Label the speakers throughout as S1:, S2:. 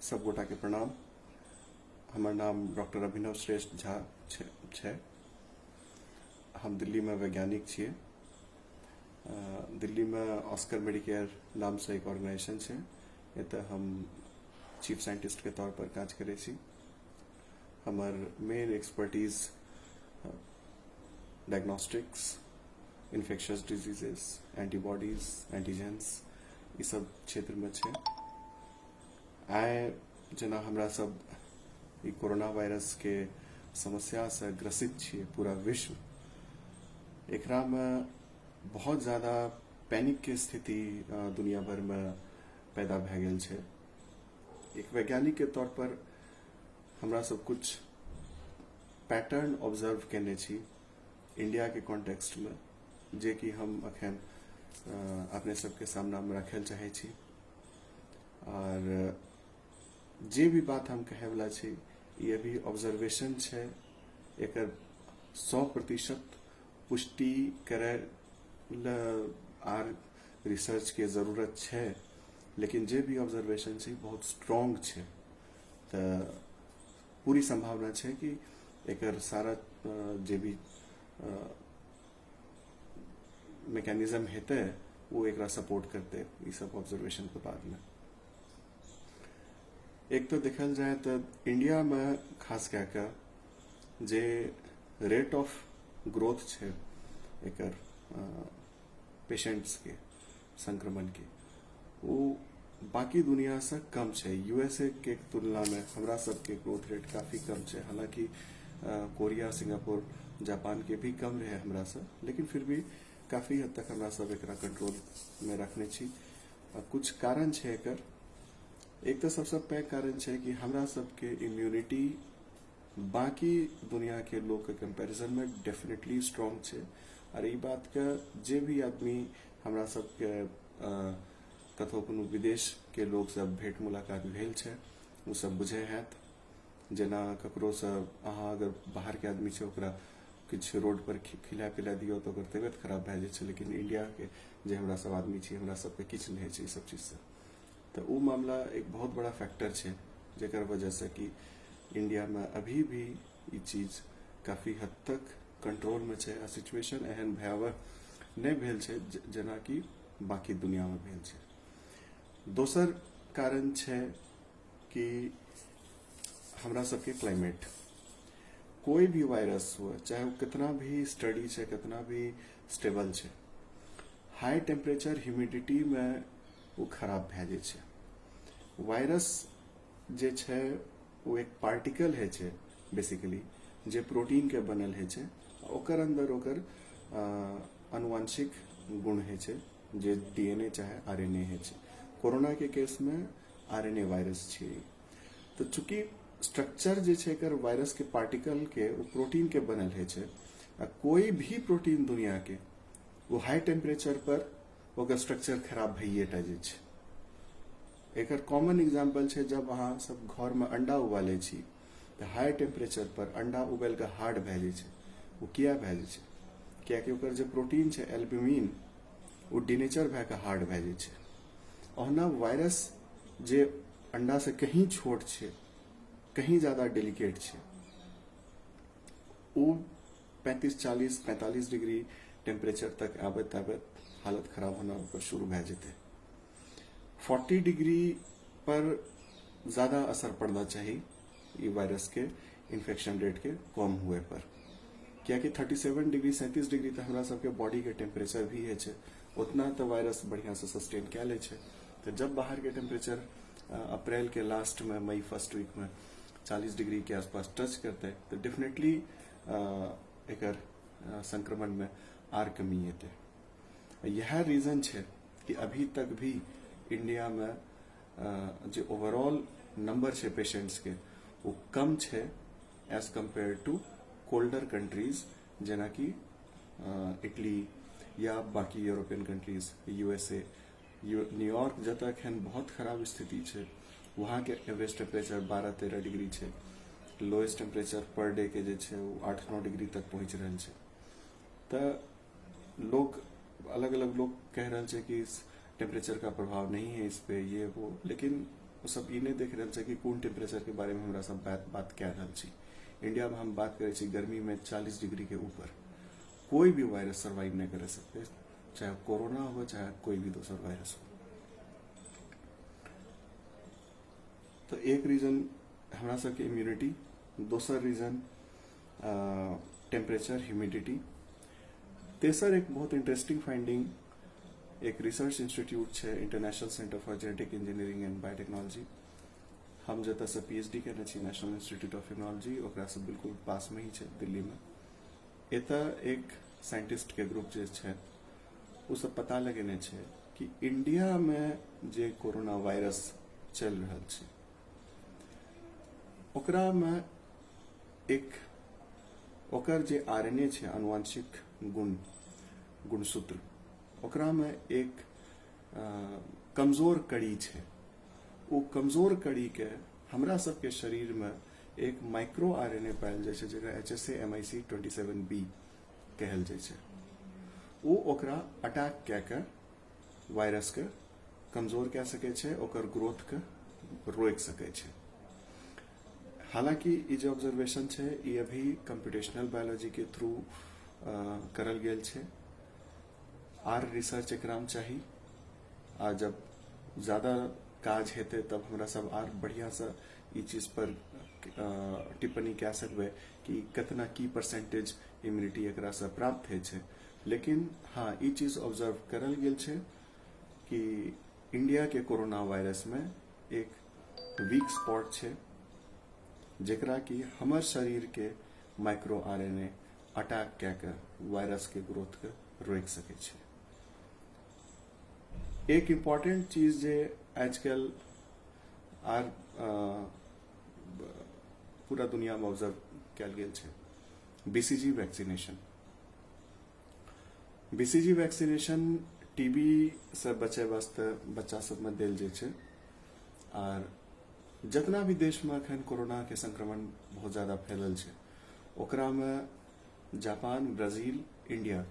S1: सब गोटा के प्रणाम। हमर नाम डॉक्टर अभिनव श्रेष्ठ झा छै। हम दिल्ली में वैज्ञानिक छियै। दिल्ली में ऑस्कर मेडिकेयर नाम से एक ऑर्गेनाइजेशन छै, एतऽ हम चीफ साइंटिस्ट के तौर पर काज करै छी। हमर main expertise diagnostics, infectious diseases, antibodies, antigens, ई सब क्षेत्र में छै। आइ जेना हमरा सब ई कोरोना वायरस के समस्या से ग्रसित छियै, पूरा विश्व एकरा में बहुत ज्यादा पैनिक के स्थिति दुनिया भर में पैदा भए गेल छै। एक वैज्ञानिक के तौर पर हमरा सब कुछ पैटर्न ऑब्जर्व केने छी इंडिया के कॉन्टेक्स्ट में, जे कि हम अखन अपने सबके सामना में रखै लए चाहै छी। और जे भी बात हम कहैवला छी, ई अभी ऑब्जर्वेशन छै, एकर 100% पुष्टि करै लए आर रिसर्च के जरूरत छै, लेकिन जे भी ऑब्जर्वेशन छै, बहुत स्ट्रॉन्ग छै, तऽ पूरी संभावना छै कि एकर सारा जे भी मैकेनिज्म हेतै, ओ एकरा सपोर्ट करतै। ई सब ऑब्जर्वेशन के बाद में एक तऽ देखल जाय तऽ इंडिया में खास कए कऽ जे रेट ऑफ ग्रोथ छै एकर पेशेंट्स के संक्रमण के, ओ बाकी दुनिया से कम छै। यूएसए के तुलना में हमरा सबके ग्रोथ रेट काफी कम छै। हालांकि कोरिया, सिंगापुर, जापान के भी कम रहे हमरा से, लेकिन फिर भी काफी हद तक हमरा सब एकरा कंट्रोल में रखने छी। आ कुछ कारण छै एकर। एक तऽ सबसँ पैघ कारण छै कि हमरा सबके इम्यूनिटी बाकी दुनिया के लोग के कंपैरिजन में डेफिनेटली स्ट्रांग छै। और ई बात के जे भी आदमी हमरा सबके कतहु कोनो विदेश के लोग सब भेंट मुलाकात भेल छै, ओ सब बुझै हैत। जेना ककरोसँ अहाँ अगर बाहरके आदमी छै, ओकरा किछु रोड पर खिला पिला दियौ तऽ ओकर तबियत खराब भए जाइ छै, लेकिन इंडियाके जे हमरा सब आदमी छी, हमरा सबके किछु नहि होइ छै ई सब चीजसँ। तऽ ओ मामला एक बहुत बड़ा फैक्टर छै, जेकर वजहसँ कि इंडियामे अभी भी ई चीज काफी हद तक कंट्रोलमे छै आ सिचुएशन एहन भयावह नहि भेल छै जेनाकि बाकी दुनियामे भेल छै। दोसर कारण छै कि हमरा सबके क्लाइमेट। कोई भी वायरस हुए, चाहे वो कितना भी स्टडी छै, कितना भी स्टेबल छै, हाई टेम्परेचर, ह्यूमिडिटी में ओ खराब भए जाइ छै। वायरस जे छै, ओ एक पार्टिकल होइ छै बेसिकली, जे प्रोटीन के बनल होइ छै। ओकर अंदर ओकर अनुवांशिक गुण होइ छै, जे डीएनए चाहे आरएनए होइ छै। कोरोना के केस में आरएनए वायरस छै। तऽ चूँकि स्ट्रक्चर जे छै एकर वायरस के पार्टिकल के, ओ प्रोटीन के बनल होइ छै आ कोई भी प्रोटीन दुनिया के, ओ हाई टेम्परेचर पर ओकर स्ट्रक्चर खराब भइए टा जाइ छै। एकर कॉमन एग्जाम्पल छै, जब अहाँ सब घरमे अंडा उबालै छी तऽ हाई टेम्परेचर पर अंडा उबालि कऽ हार्ड भए जाइ छै। ओ किया भए जाइ छै? कियाकि ओकर जे प्रोटीन छै एल्ब्यूमिन, ओ डिनेचर भए कऽ हार्ड भए जाइ छै। ओहुना वायरस, जे अंडा से कहीं छोट छै, कहीं ज्यादा डेलिकेट छै, ओ 35, 40, 45 डिग्री टेम्परेचर तक आबैत आबैत हालत खराब होना ओकर शुरू भए जेतै। 40 डिग्री पर ज्यादा असर पड़ना चाही ई वायरस के इन्फेक्शन रेट के कम हुए पर, कियाकि 37 डिग्री, 37 डिग्री तऽ हमरा सबके बॉडी के टेम्परेचर भी होइ छै। उतना तऽ वायरस बढ़िआँ से सस्टेन कए लै छै। तऽ जब बाहरके टेम्परेचर अप्रैल के लास्ट में, मई फर्स्ट वीक में 40 डिग्री के आसपास टच करतै, तऽ डेफिनेटली एकर संक्रमण में आर कमी एतै। इएह रीजन छै कि अभी तक भी इंडिया में जे ओवरऑल नंबर छै पेशेंट्स के, ओ कम छै as compare to colder countries, जेनाकि इटली या बाकी यूरोपियन कंट्रीज, यूएसए, न्यूयॉर्क, जतऽ एखन बहुत खराब स्थिति छै। वहाँके एवरेज टेम्परेचर 12-13 डिग्री छै। लोएस्ट टेम्परेचर पर डे के जे छै, ओ 8-9 डिग्री तक पहुँच रहल छै। तऽ लोग, अलग अलग लोग कह रहल छै कि इस टेम्परेचर का प्रभाव नहीं है इस पे, ये वो, लेकिन ओ सब ई नहि देख रहल छै कि कोन टेम्परेचरके बारेमे हमरा सब बात बात कए रहल छी। इंडियामे हम बात करै छी गर्मीमे 40 डिग्रीके ऊपर कोई भी वायरस सर्वाइव नहि करि सकते, चाहे कोरोना हो चाहे कोई भी दोसर वायरस हो। तऽ एक रीजन हमरा सबके इम्यूनिटी, दोसर रीजन टेम्परेचर, ह्यूमिडिटी, तेसर एक बहुत इंटरेस्टिंग फाइंडिंग, एक रिसर्च इंस्टीट्यूट छै International Centre for Genetic Engineering and Biotechnology, हम जतऽसँ पीएचडी केने छी नेशनल इंस्टीट्यूट ऑफ टेक्नोलॉजी, ओकरासँ बिल्कुल पासमे ही छै दिल्लीमे। एतऽ एक साइंटिस्टके ग्रुप जे छै ओ सब पता लगेने छै कि इंडियामे जे कोरोना वायरस चलि रहल छै ओकरामे एक ओकर जे आरएनए छै, आनुवंशिक गुण गुणसूत्र, ओकरामे एक कमजोर कड़ी छै। ओ कमजोर कड़ीके हमरा सबके शरीरमे एक माइक्रो आरएनए पायल जाइ छै जकरा HSA MIC 27B कहल जाइ छै। ओ ओकरा अटैक कए कऽ वायरसके कमजोर कए सकै छै, ओकर ग्रोथके रोकि सकै छै। हालांकि ई जे ऑब्जर्वेशन छै ई अभी कंप्यूटेशनल बायोलॉजी के थ्रू करल गेल छै, आर रिसर्च एकरामे चाही आ जब ज्यादा काज हेतै तब हमरा सब आर बढ़िआँसँ ई चीज पर टिप्पणी कए सकबै कि कतना की परसेंटेज इम्यूनिटी एकरासँ प्राप्त होइ छै। लेकिन हाँ, ई चीज ऑब्जर्व करल गेल छै कि इंडिया के कोरोना वायरस में एक वीक स्पॉट छै जेकरा कि हमर शरीर के माइक्रो आरएनए अटैक कए कऽ वायरस के ग्रोथ के रोकि सकै छै। एक इम्पॉर्टेंट चीज जे आजकल आर पूरा दुनिया में ऑब्जर्व कयल गेल छै, BCG vaccination. BCG vaccination TB से बचे वास्ते बच्चा सबमे देल जाइ छै आर जितना भी देशमे अखन कोरोना के संक्रमण बहुत ज्यादा फैलल छै ओकरामे जापान, ब्राजील, इंडिया,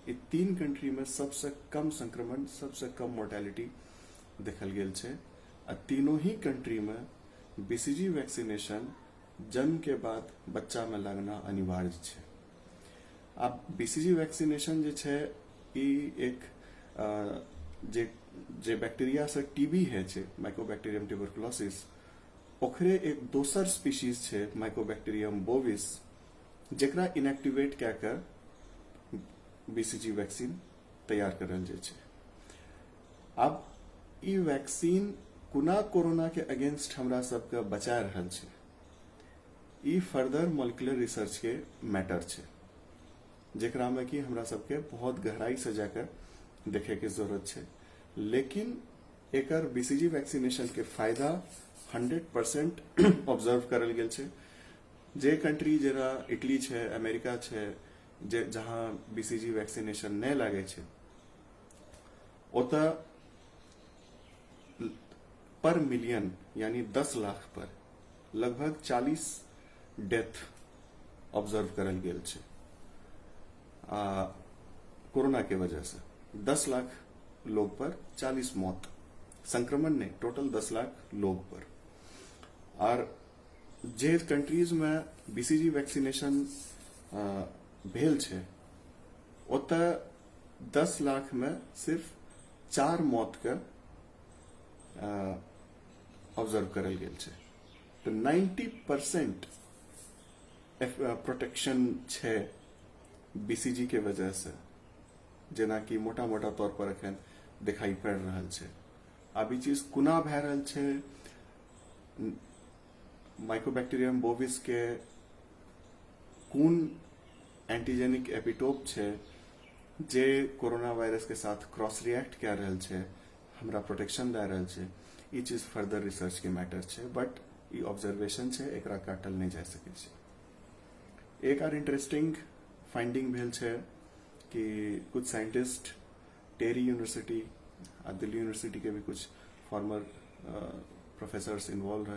S1: ई तीन कंट्रीमे सबसे कम संक्रमण, सबसे कम मोर्टेलिटी देखल गेल छै आ तीनों ही कंट्रीमे बीसीजी वैक्सीनेशन जन्म के बाद बच्चामे लगना अनिवार्य छै। आब बीसीजी वैक्सीनेशन जे छै ई एक जे जे बैक्टीरिया से टीबी होइ छै, माइकोबैक्टीरियम ट्यूबरकुलोसिस, ओकरे एक दोसर स्पीशीज छै माइकोबैक्टीरियम बोविस, जेकरा इनएक्टिवेट कए कऽ बीसीजी वैक्सीन तैयार करल जाइ छै। आब ई वैक्सीन कोना कोरोना के अगेंस्ट हमरा सबके बचा रहल छै, ई फर्दर मोलिकुलर रिसर्च के मैटर छै जेकरामे कि हमरा सबके बहुत गहराई से जाकर देखे के जरूरत छै। लेकिन एकर बीसीजी वैक्सीनेशन के फायदा 100% ऑब्जर्व करल गेल छै। जे कंट्री जेना इटली छै, अमेरिका छै, जे जहाँ बीसीजी वैक्सीनेशन नहि लागै छै ओतऽ पर मिलियन यानी 10 लाख पर लगभग 40 डेथ ऑब्जर्व करल गेल छै आ कोरोना के वजह से 10 लाख लोग पर 40 मौत, संक्रमण नहीं, टोटल 10 लाख लोग पर। और जे कंट्रीज में बीसीजी वैक्सीनेशन भेल छै ओतऽ 10 लाख में सिर्फ 4 मौत के ऑब्जर्व करल गेल छै। तऽ 90% प्रोटेक्शन छै बीसीजी के वजह से, जेनाकि मोटा मोटा तौर पर एखन दिखाई पड़ि रहल छै। आब ई चीज कोना भए रहल छै, माइकोबैक्टीरियम बोविस के कोन एंटीजेनिक एपिटोप छै जे कोरोना वायरस के साथ क्रॉस रिएक्ट कए रहल छै, हमरा प्रोटेक्शन दए रहल छै, ई चीज फर्दर रिसर्च के मैटर छै। बट ई ऑब्जर्वेशन छै, एकरा काटल नहि जा सकै छै। एक आर इंटरेस्टिंग फाइंडिंग भेल छै कि कुछ साइंटिस्ट टेरी यूनिवर्सिटी आ दिल्ली यूनिवर्सिटी के भी कुछ फॉर्मर प्रोफेसर्स इन्वॉल्व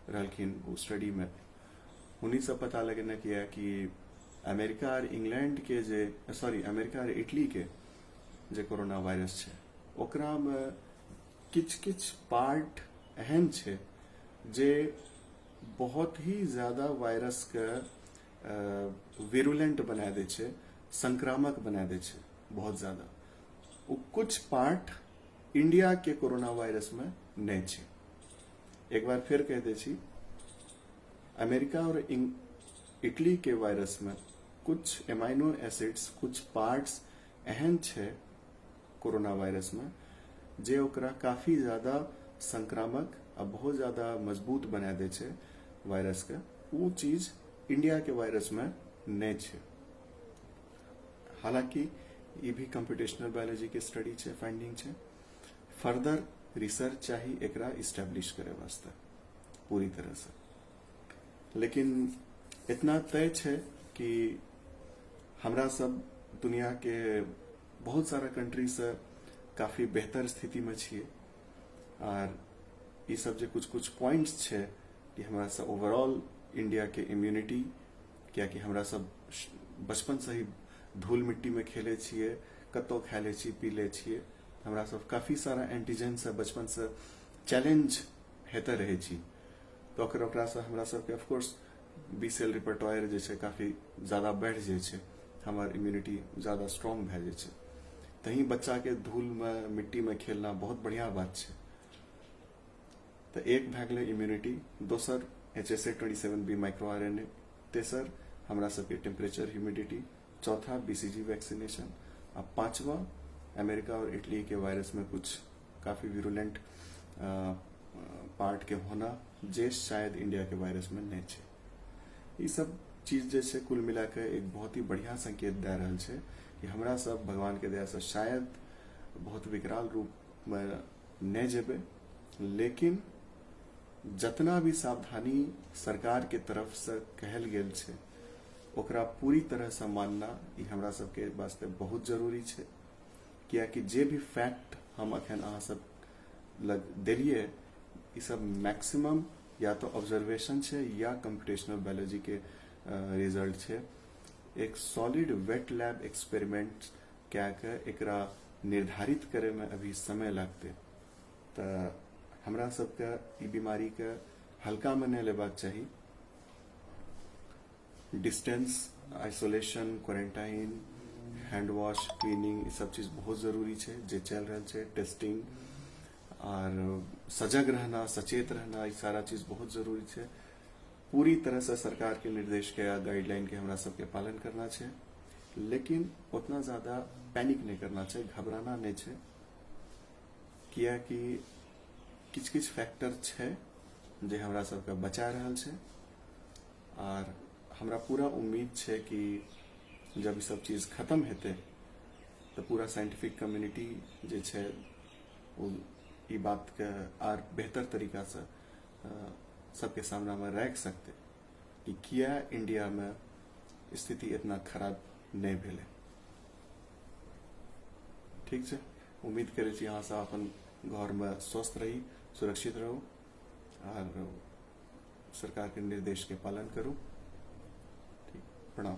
S1: रहलखिन ओ स्टडी में। उन्हीं से पता लगेने किया कि अमेरिका और इंग्लैंड के जे, सॉरी, अमेरिका और इटली के जे कोरोना वायरस छै ओकरामे किछु किछु पार्ट एहन छै जे बहुत ही ज्यादा वायरसके विरुलेंट बना दै छै, संक्रामक बना दै छै बहुत ज्यादा। ओ कुछ पार्ट इंडिया के कोरोना वायरसमे नहि छै। एक बार फेर कहि दै छी, अमेरिका और इटली के वायरसमे कुछ एमाइनो एसिड्स, कुछ पार्ट्स एहन छै कोरोना वायरसमे जे ओकरा काफी ज्यादा संक्रामक आ बहुत ज्यादा मजबूत बना दै छै वायरसके। ओ चीज इंडियाके वायरसमे नहि छै। हालांकि ई भी कंप्यूटेशनल बायोलॉजी के स्टडी छै, फाइंडिंग छै। फर्दर रिसर्च चाही एकरा इस्टेब्लिश करे वास्ते पूरी तरह से। लेकिन इतना तय छै कि हमरा सब दुनिया के बहुत सारा कंट्री से काफी बेहतर स्थिति में छियै। आर ई सब जे कुछ कुछ पॉइंट्स छै कि हमरा सब ओवरऑल इंडिया के इम्यूनिटी, कियाकि हमरा सब बचपन से ही धूल मिट्टी में खेले छियै, कतौ खा लै छी, पी लै छियै, हमरा सब काफी सारा एंटीजन से बचपन से चैलेंज हेते रहै छी। तऽ ओकरासँ हमरा सबके ऑफकोर्स बी सेल रिपर्टोयर जे छै काफी ज्यादा बढ़ि जाइ छै, हमर इम्यूनिटी ज्यादा स्ट्रांग भए जाइ छै। तहीं बच्चाके धूलमे मिट्टीमे खेलना बहुत बढ़िआँ बात छै। तऽ एक भए गेलै इम्यूनिटी, दोसर HSA 27B micro RNA, तेसर हमरा सबके टेम्परेचर ह्यूमिडिटी, चौथा बीसीजी वैक्सीनेशन आ पांचवा अमेरिका और इटली के वायरस में कुछ काफी विरुलेंट पार्ट के होना जे शायद इंडिया के वायरस में नहि छै। ई सब चीज जे छै कुल मिला के एक बहुत ही बढ़िया संकेत दए रहल छै कि हमरा सब भगवान के दया से शायद बहुत विकराल रूप में नहि जेबै। लेकिन जतना भी सावधानी सरकार के तरफ से कहल गेल छै, ओकरा पूरी तरह से मानना ई हमरा सबके वास्ते बहुत जरूरी छै, कियाकि जे भी फैक्ट हम अखन अहाँ सब लग देलियै, ई सब मैक्सिमम या तो ऑब्जर्वेशन छै या कंप्यूटेशनल बायोलॉजी के रिजल्ट छै। एक सॉलिड वेट लैब एक्सपेरिमेंट कए के एकरा निर्धारित करे में अभी समय लागतै। तऽ हमरा सबके ई बीमारीके हल्कामे नहि लेबाक चाही। Distance, isolation, quarantine, hand wash, cleaning, ई सब चीज बहुत जरूरी छै जे चलि रहल छै। टेस्टिंग आर सजग रहना, सचेत रहना, ई सारा चीज बहुत जरूरी छै। पूरी तरह से सरकार के निर्देश के या गाइडलाइन के हमरा सबके पालन करना छै, लेकिन उतना ज्यादा पैनिक नहि करना छै, घबराना नहि छै, कियाकि किछु किछु फैक्टर छै जे हमरा सबके बचा रहल छै। आर हमरा पूरा उम्मीद छै कि जब ई सब चीज खत्म हेतै तऽ पूरा साइंटिफिक कम्युनिटी जे छै ओ ई बातके आर बेहतर तरीकासँ सबके सामनामे राखि सकतै कि किया इंडियामे स्थिति इतना खराब नहि भेलै। ठीक छै, उम्मीद करै छी अहाँ सब अपन घरमे स्वस्थ रही, सुरक्षित रहू आर सरकारके निर्देशके पालन करू। ठीक, प्रणाम।